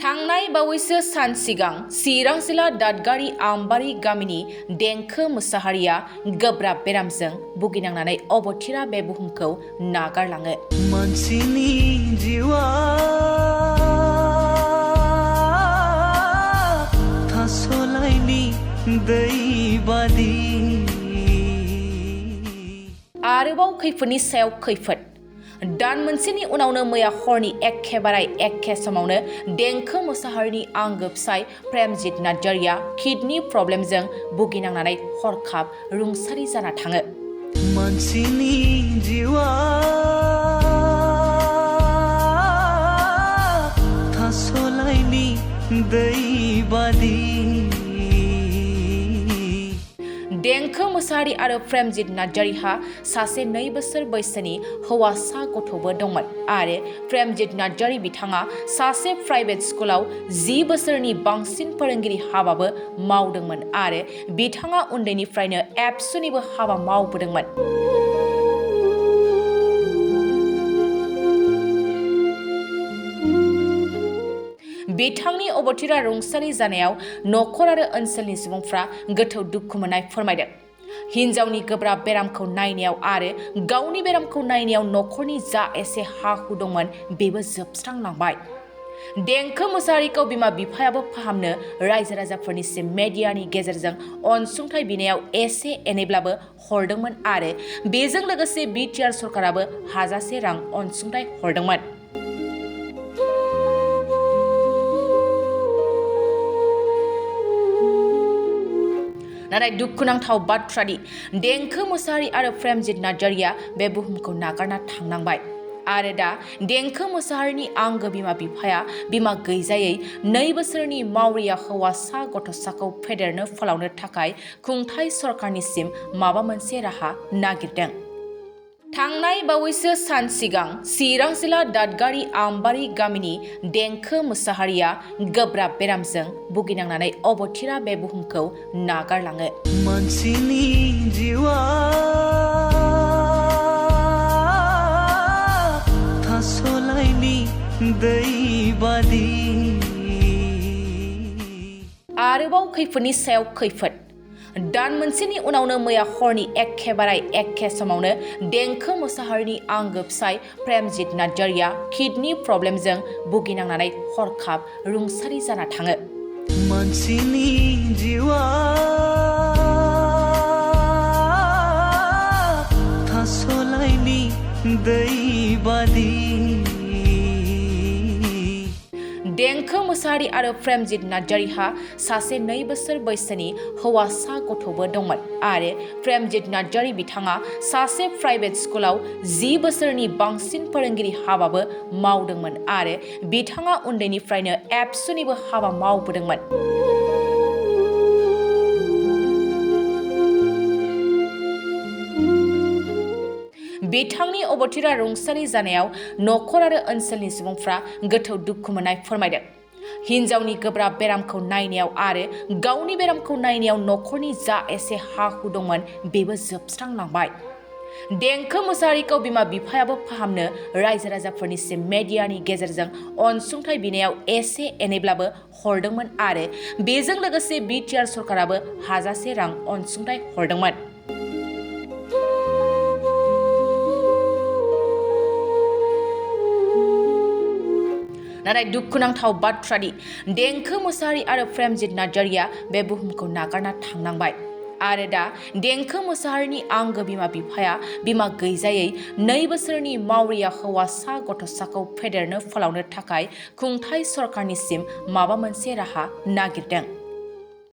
थांनाय बावैसो सान सिगां चिरां जिल्ला दादगारि आमबारि गामिनि देंखो मोसाहारिया गोब्राब बेरामजों भुगिनांनानै अबथिरा बे बुहुमखौ नागारलाङो। मानसिनि जिउआ थास'लायनि दै बादि आरोबाव खैफोदनि सायाव खैफोद। दान मोनसेनि उनावनो मैया हरनि एखे समावनो देंखो मोसाहारिनि आंगो फिसाय प्रेमजित नार्जारिया किडनि प्रब्लेमजों भुगिनांनानै हरखाब रुंसारि जाना थाङो। मानसिनि जिउआ थास'लायनि दै बादि। देंखो मोसाहारि आरो प्रेमजित नार्जारिहा सासे 2 बोसोर बैसोनि हौवासा गथ'बो दंमोन आरो प्रेमजित नार्जारि बिथाङा सासे प्राइभेट स्कुलाव 10 बोसोरनि बांसिन फोरोंगिरि हाबाबो मावदोंमोन आरो बिथाङा उन्दैनिफ्रायनो एबसुनिबो हाबा मावबोदोंमोन। बिथांनि अबथिरा रुंसारि जानायाव नखर आरो ओनसोलनि सुबुंफ्रा गोथौ दुखु मोननाय फोरमायदों। हिन्जावनि गोब्राब बेरामखौ नायनायाव आरो गावनि बेरामखौ नायनायाव नखरनि जा एसे हा-हु दंमोन बेबो जोबस्रांलांबाय। देंखो मोसाहारिखौ बिमा बिफायाबो फाहामनो रायजो राजाफोरनिसिम मेडियानि गेजेरजों अनसुंथाइ बिनायाव एसे एनैब्लाबो हरदोंमोन आरो बेजों लोगोसे बिटिआर सरकाराबो हाजासे रां अनसुंथाइ हरदोंमोन। नाथाय दुखुनांथाव बाथ्रादि देंखो मोसाहारि आरो प्रेमजित नार्जारिया बे बुहुमखौ नागारना थांनांबाय आरो दा देंखो मोसाहारिनि आंगो बिमा बिफाया बिमा गैजायै 2 बोसोरनि मावरिया हौवासा गथ'साखौ फेदेरनो फोलावनो थाखाय खुंथाय सरकारनिसिम माबा मोनसे राहा नागिरदों। थांनाय बावैसो सान सिगां चिरां जिल्ला दादगारि आमबारि गामिनि देंखो मोसाहारिया गोब्राब बेरामजों भुगिनांनानै अबथिरा बे बुहुमखौ नागारलाङो। मानसिनि जिउआ थास'लायनि दै बादि। आरोबाव खैफोदनि सायाव खैफोद। दान मोनसेनि उनावनो मैया हरनि एखे समावनो देंखो मोसाहारिनि आंगो फिसाय प्रेमजित नार्जारिया किडनि प्रब्लेमजों भुगिनांनानै हरखाब रुंसारि जाना थाङो। मानसिनि जिउआ थास'लायनि दै बादि। देंखो मोसाहारि आरो प्रेमजित नार्जारिहा सासे 2 बोसोर बैसोनि हौवासा गथ'बो दंमोन आरो प्रेमजित नार्जारि बिथाङा सासे प्राइभेट स्कुलाव 10 बोसोरनि बांसिन फोरोंगिरि हाबाबो मावदोंमोन आरो बिथाङा उन्दैनिफ्रायनो एबसुनिबो हाबा मावबोदोंमोन। बिथांनि अबथिरा रुंसारि जानायाव नखर आरो ओनसोलनि सुबुंफ्रा गोथौ दुखु मोननाय फोरमायदों। हिन्जावनि गोब्राब बेरामखौ नायनायाव आरो गावनि बेरामखौ नायनायाव नखरनि जा एसे हा-हु दंमोन बेबो जोबस्रांलांबाय। देंखो मोसाहारिखौ बिमा बिफायाबो फाहामनो रायजो राजाफोरनिसिम मेडियानि गेजेरजों अनसुंथाइ बिनायाव एसे एनैब्लाबो हरदोंमोन आरो बेजों लोगोसे बिटिआर सरकाराबो हाजासे रां अनसुंथाइ हरदोंमोन। नाथाय दुखुनांथाव बाथ्रादि देंखो मोसाहारि आरो प्रेमजित नार्जारिया बे बुहुमखौ नागारना थांनांबाय आरो दा देंखो मोसाहारिनि आंगो बिमा बिफाया बिमा गैजायै 2 बोसोरनि मावरिया हौवासा गथ'साखौ फेदेरनो फोलावनो थाखाय खुंथाय सरकारनिसिम माबा मोनसे राहा नागिरदों।